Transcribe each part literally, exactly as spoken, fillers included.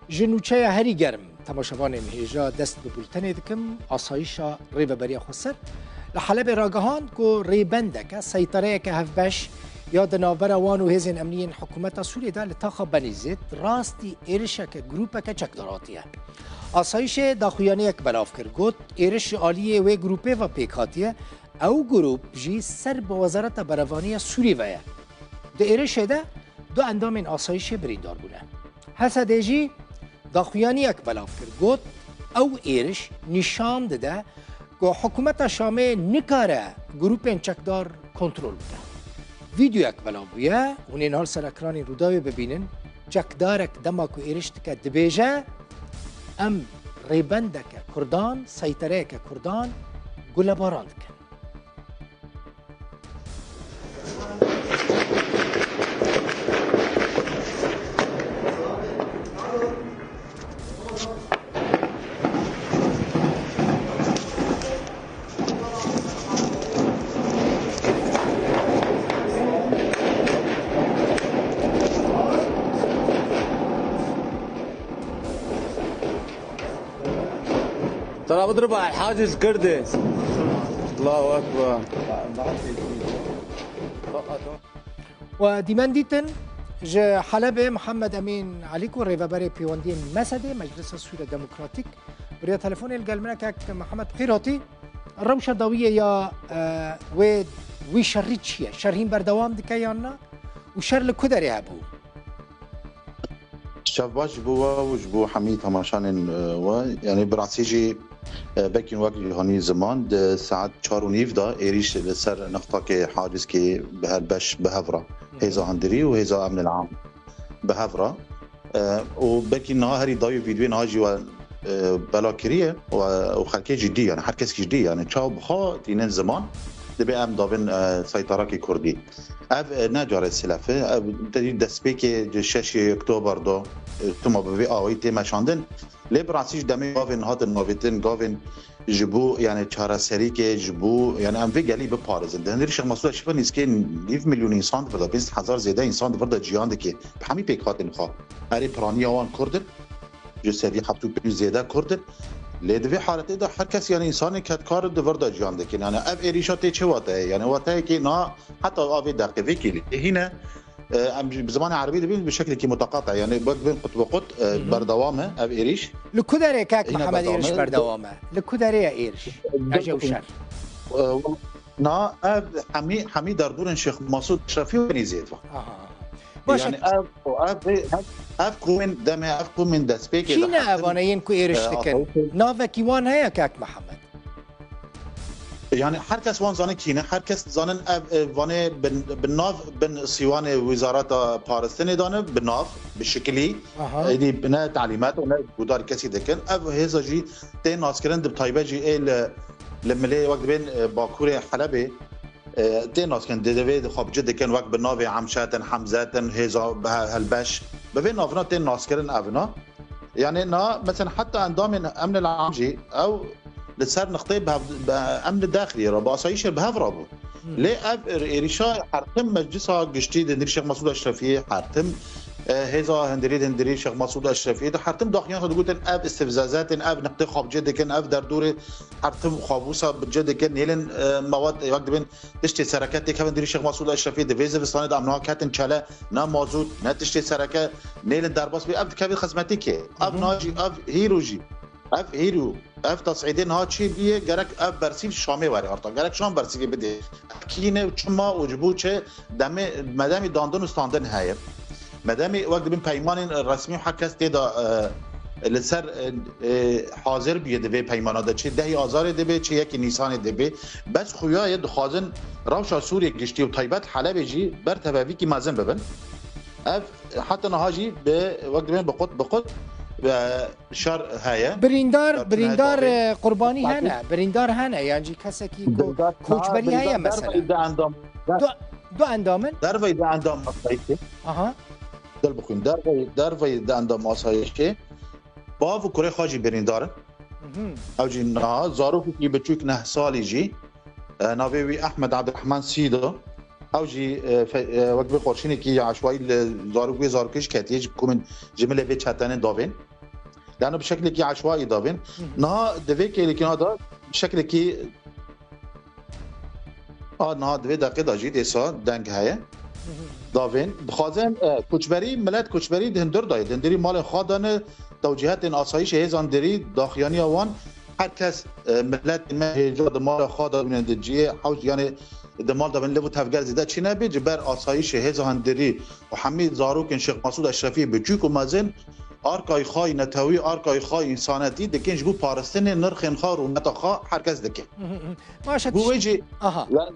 Ji nûçeya herî germ, temaşevanên hêja dest bi bultenê dikim. Asayîşa Rêveberiya Xweser li Helebê ragihand ku rêbendeke, seytereyeke hevbeş ya di navbera wan û hêzên emnî yên hikûmeta Sûriyê de li taxa Benîzê rastî êrişeke grûpeke çekdar hatiye. Asayîşê daxuyaniyek belav kir, got, êriş ji aliyê wê grûpê ve pêk hatiye, ew grûp jî ser bi Wezareta Berevanî ya Sûrî ve ye. Di êrişê de du endamên asayîşê birîndar bûne. H S D'ê jî daxuyaniyek belav kir, got, ew êriş nîşan dide ku hikûmeta Şamê nikare grûpên çekdar kontrol bike. Vîdeoyek belav bûye, hûn ê niha li ser ekranên Rûdawê bibînin, çekdarek dema ku êriş dike dibêje, em rêbendeke Kurdan, seytereyeke Kurdan gulebaran dikin. ترى بضربها على الحاجز كردي. الله أكبر. We dîmen dîtin, ji Helebê Mihemed Emîn Elî ku rêveberê pêwendiyên mesedê Meclisa Sûriya Demokratîk bi riya telefonê li gel min e. Kek Mihemed, bi xêr hatî. Rewşa dawiyê ya, e, wê, wî şerî çi ye? Şer hîn berdewam dike yan na? Û şer li ku derê hebû? Şev baş ji bo we û ji bo hemî temaşanên, e, we. Yanî bi rastî jî, e, Bekîn wek cîhanî ziman, di saet çar û nîv de êrîş li ser nextakê Hacizkê bi her beş bi hev re. Hêza hundirî û hêza emnil am bi hev re. E, û Bekîn niha herî dawî vîdyoyê niha jî we, e, bela kiriye û, û xelkê jî dî, yani her kes jî dî, yani çaw bi xwe tînin ziman, dibê em davên, e, seytarakê kurdî. Ev, e, ne carê silef e. Ev te dî destpêkê di şeşê Oktober de, e, tuma bi vê awayî tê meşandin. Lê bi rastî ji demê gavên hatin navêtin, gavên ji bo, yani, çareserîkê, ji bo, yani, em vê gelî biparêzin. Di hundirî Şêx Mesûd Eşrefî nîzkê nîv milyon însan di vir de, pênc sed hezar zêde însan di vir de ciyan dike. Bi hemî pêkhatên xwe. Erê piraniya wan kurd in. Ji sedî heft û pênc zêde kurd in. Lê di vê haletê de her kes, yani, însanê kedkar di vir de ciyan dikin. Yani, ev êrîşa tê çi wateyê? Yani, wateyekê na heta avê deqê vê kêlî. Hîne, e, em bi zimanê erebî dibîn bi şeklekî muteqata. Yani, wek dibên qut bi qut, e, Hı hı. berdewam e ev êrîş. Li ku derê kek Hîne Mihemed berdewam êrîş e. berdewam e? Li ku derê ye êrîş? Hece û şer. E, na ev hemî, hemî derdorên Şêx Mesûd Eşrefî û Benîzê dibe. Aha. Baş e. Yani ev, ev, ev, ev komên demê, ev komên destpêkê Kî de ne hetin, evane yên ku êriş e, dikin? Navekî wan heye kek Mihemed? Yani her kes wan zanin kî ne, her kes zanin ev, e, vanê bin, bin nav, bin sîwanê Wizareta Paristinê dane, bi nav, bi şekilî, Aha. êdî ne talîmat û ne guhdar kesî dikin. Ev hêza jî tê naskirin, di taybet jî ê li, li milê wek dibên, e, Bakurê Helebê, e, tê naskirin, di devê xwe bi cih dikin, wek bi navê Emşetin, Hemzetin, hêza bi he-, helbeş. Bi vê navina tê naskirin evna. Yani na, mesela heta endamên Emnil Am jî ew li ser nixtê bi hev-, bi emni daxilî re, bi asayîşê bi hev re bû. Hmm. Lê ev êrîşa her tim meclisa giştî di nîv Şêx Mesûd Eşrefiyê, her tim, e, hêza hundirî di hundirî Şêx Mesûd Eşrefiyê de her tim daxuyan xwe digotin ev istifzazatên, ev nixtê xwe bi cih dikin, ev derdorê her tim xwebûsa bi cih dikin, nêlin, e, mewad, e, wek dibên tiştê sereke têkevin dirî Şêx Mesûd Eşrefî, di vê zivistanê de em niha ketin çele, ne mazût, ne tiştê sereke, nêlin derbas bê, ev dikevî xizmetîkê. Ev Hı hı. niha jî, ev hîro jî, ev hîro, ev tesîdê niha çi bûye, gerek ev bersîv Şamê were arta, gerek Şam bersîvê bidê. Ev kî ne û çima û ji bo çi demê, me demê dandin û standin heye. Me demê wek dibin peymanên resmî û her kes tê de, e, li ser, e, e, hazir bûye di vê peymana de. Çi dehê Azarê dibe, çi yekê Nîsanê dibe. Bes xuya ye dixwazin rewşa Sûriyê giştî û taybet Helebê jî ber tevevîkî mezin bibin. Ev heta niha jî bi, wek dibin bi qut, bi qut, e, şer heye. Birîndar, Şer tune birîndar, dawê. e, qurbanî Tabii. hene, birîndar hene, yan jî kesekî ku Birîndar, koçberî birîndar heye derveyî mesela. de endam. Du, du endam in? Derveyî de endam asayîşê. Aha. Dil bixwîn. Derveyî, derveyî de endam asayîşê. Bav û kurê xwe jî birîndar in. Mhm. Ew jî niha zarokekî biçûk neh salî jî, e, navê wî Ehmed Abdurrahman Sîdo. Ew jî, e, fe-, e, wek bi xorşînekî ya eşwayî li zarok wê zarokê jî ketiye ji komên ji milê vê çetenên davên. Yani bi şeklekî eşwaî davên. Niha di vê kêlîkina de bi şeklekî a niha di vê deqê de jî dêsa deng heye. Davên dixwazin, e, koçberî, milet koçberî di hundir de ye. Di hundirî malên xwe de ne, tewcîhetên asayîşê hêzan dirî, daxuyaniya wan, her kes, e, miletên me hêja di mala xwe de bînin, di cihê hewş, yani di mal de bin, lev û tevger zêde çi nebe, ji ber asayîşê hêza hundirî û hemî zarokên Şêx Mesûd Eşrefî biçûk û mezin, arkayî xwe yî netewî, arkayî xwe yî însanetî dikin, ji bo paristinê nirxên xwe, rûmeta xwe her kes dike. Hı hı hı. Baş e, Bo wê jî, aha, yani,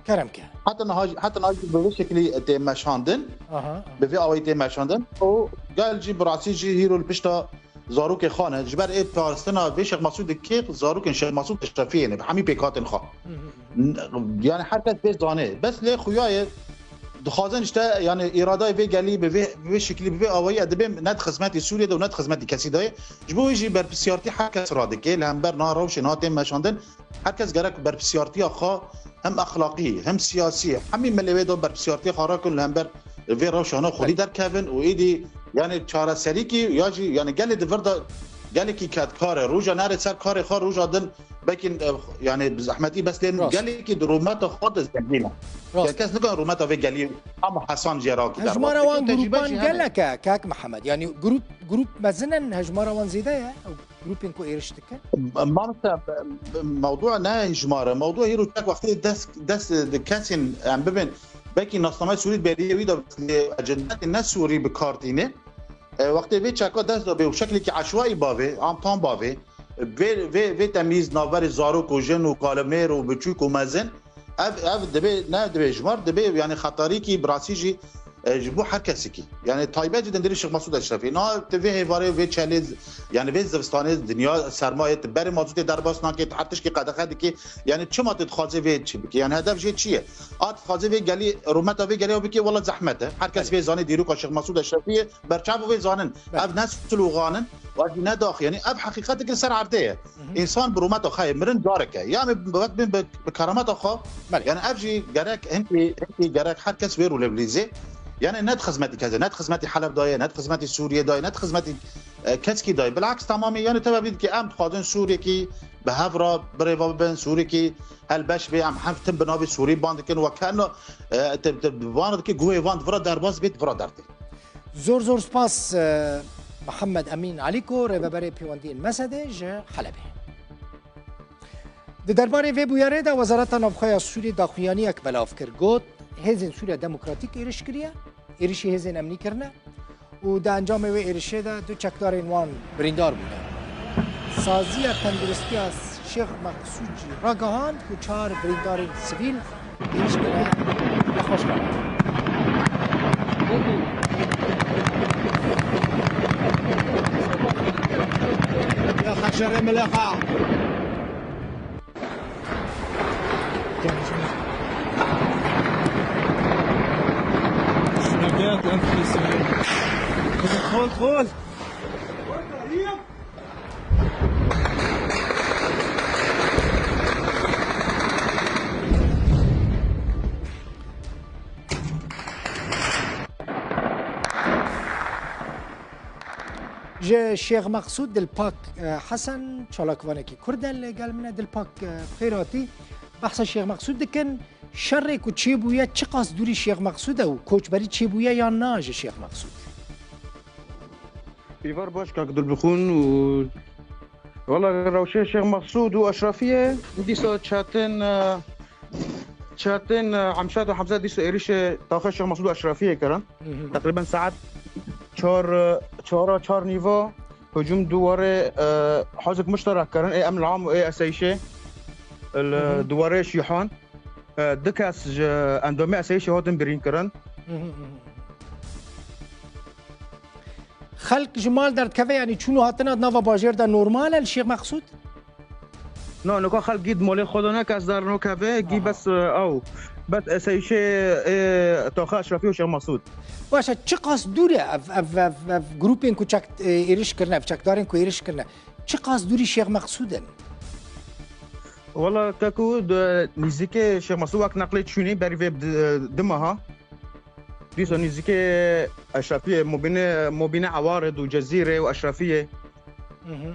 Kerem ke. Heta niha, heta niha jî bi vê şeklî tê meşandin, aha, aha, bi vê awayî tê meşandin û gel jî bi rastî jî hîro li pişta zarokê xwe ne. Ji ber ê paristina vê Şêx Mesûdê kê zarokên Şêx Mesûd Eşrefiyê ne, bi hemî pêkhatên xwe. Hı hı hı. N-, yani her kes vê zane. Bes lê xuya ye, dixwazin işte, yani îradayê vê gelî bi vê, bi vê şeklî, bi vê awayî, e, dibê ne di xizmetî Sûriyê de û ne di xizmetî kesî de ye. Ji bo wê jî berpirsiyartî her kes radike, li hember niha rewşê niha tên meşandin, her kes gerek berpirsiyartiya xwe hem exlaqî, hem siyasî, hemî milê wê de berpirsiyartiya xwe rakin li hember vê rewşana xwedî derkevin û êdî, yani çareserîkî ya jî, yani gelê di vir de gelekî kedkar e. Roja nere ser karê xwe, roja din Belkî, e, yani bi zehmetî bes lê Rast. gelekî di rûmeta xwe de zengîn e. Rast. Kes nikare rûmeta vê gelî ama hesan jê rakî derbas Hejmara bike. wan Tecrübe grûpan jî hene. gelek e, kak Mihemed. Yani grûp, grûp mezin in, hejmara wan zêde ye. Ew grûpên ku êriş dikin. Mamoste, mewdûa ne hejmar e. Mewdûa hîro çek wextê des, des di kesên em bibin. Belkî nasnameya Sûrî di beriyê wî de bes lê ecendetê ne Sûrî bi kar tîne. E, wextê vê çeka dest de bê û şeklekî eşwaî bavê, am tam bavê, vê, vê, vê temîz navberê zarok û jin û kalimêr û biçûk û mezin, ev, ev dibê, ne dibê ji mar, dibê, yani xetarîkî bi rastî jî, e, ji bo her kesekî. Yani taybet jî dindirî Şêx Mesûd Eşrefî. Na, tu vê hêvarê, vê çelê, yani vê zivistanê dinya sermayê, tu berê mazûtê derbas nake, tu her tişkî qedexe dikî. Yani çima tu dixwazê vê çi bikî? Yani hedef jê çi ye? A dixwazê vê gelî, rûmeta vê gelî ew bikî, wela zehmet e. Her kes Belê. vê zanê dîroka Şêx Mesûd Eşrefî ye. Berçav û vê zanin. Belê. Ev ne slogan in, ev ne daxuyanî, ev heqîqetek li ser erdê ye. Hı hı. Însan bi rûmeta xwe yê mirin careke. Ya em bi, bi, bi, bi kerameta xwe, Belê. yani ev jî gerek, hinkî, hinkî gerek her kes wê rû lê bilîzê. Yani ne di xizmetî kesê, ne di xizmetî Heleb dayê, ne di xizmetî Sûriyê dayê, ne di xizmetî, e, keskî dayê. Bilaks temamî, yani tevevî dike em dixwazin Sûriyekî bi hev re birêve bibin, Sûriyekî helbeş bê, em hev tim bi navê Sûrî ban dikin, wek heno, e, te, te, bi van dike guhê van di vira derbas bê, di vira dertê. Zor zor spas, e, Mihemed Emîn Elîko, rêveberê pêwendiyên mesedê ji Helebê. Di derbarê vê bûyerê de Wezareta Navxwe ya Sûriyê daxuyaniyek belav kir. Got, hêzên Sûriya Demokratîk êriş kiriye, êrişî hêzên emnî kirine û di encamê wê êrişê de du çekdarên wan birîndar bûne. Saziya Tenduristiya Şêx Meqsûd jî ragihand ku çar birîndarên sivîl êriş kire nexweşxane. Ya xeşerê milexa. Şuna gel, em Xol, xol. Ji Şêx Meqsûd Dilpak, e, Hesen, çalakvanekî Kurd e li gel min e. Dilpak, e, xêr hatî. Behsa Şêx Meqsûd dikin. Şerê ku çêbûye çiqas dûrî Şêx Meqsûd e û koçberî çêbûye yan na ji Şêx Meqsûd? Pîvar baş kak Dilbixûn û wela rewşê Şêx Meqsûd û Eşrefiyê dîsa çetin, e, çetin, e, Emşad û Hemze dîsa êrişê taxê Şêx Meqsûd û Eşrefiyê kirin. Hı hı. Teqrîben saet çar, e, çara çar nîva hicûm duwarê, e, Hizb Muşterek kirin. Ê emn am û ê eseyşê li Hı hı. duwarê Şîhan. E, du kes ji endamê eseyişê hatin birîn kirin. Xelk ji mal derdikeve, yanî çûn û hatina di nava bajêr de normal e li Şêx Meqsûd? Na, nika xelk gî di malê xwe de ne kes dernakeve, gî Aha. bes, e, ew. Bes eseyişê, e, taxa Eşrefî û Şêx Meqsûd. Baş e, çiqas dûr e ev, ev, ev, ev grûpên ku çek, e, êriş kirine, ev çekdarên ku êriş kirine? Çiqas dûrî Şêx Meqsûd in? Wela keku di nîzîkê Şêx Meqsûd wek neqlê çûnî berî vê di, di meha. Dîsa nîzîkê Eşrefiyê, Mobîne, Mobîne Ewarid û Cezîrê û Eşrefiyê. Mhm, mhm.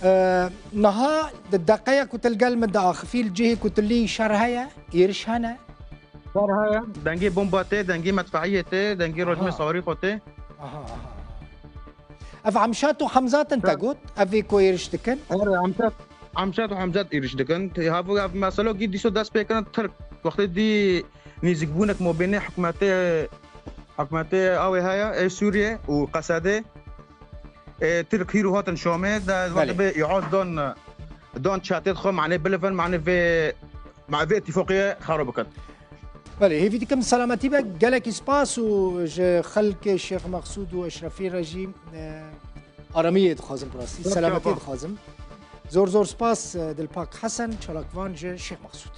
Ee, niha di deqeya ku tu li gel min diaxifî, li cihê ku tu lî şer heye, êriş hene? Şer heye, dengê bomba tê, dengê medfeiyê tê, dengê rojmê Aha. sawrîxo tê. Aha, aha. Ev Emşat û Hemzat in te Ha. got, ev ê ku êriş dikin? Erê, Emşat, Emşat û Hemzat êriş dikin. Tê havo ev meselo gî dîso dest pê kirin Tirk. Wextê dî nêzîkbûnek mobênê hikûmetê, hikûmetê awê heye, ê Sûriyê û Qesedê. Ê, Tirk hîro hatin Şamê, de Belê. Vê îaz don, don çetê xwe, manê bilivin, manê vê, ma vê îtîfaqiyê xero bikin. Belê, hêvî dikim selametî be. Gelekî spas û ji xelkê Şêx Mexsûd û Eşrefî re jî, e, aramiyê dixwazim, bi rastî. Zor selametiye çawa. Dixwazim. Zor zor spas, e, Dilpak Hesen, çalakvan ji Şêx Mexsûd.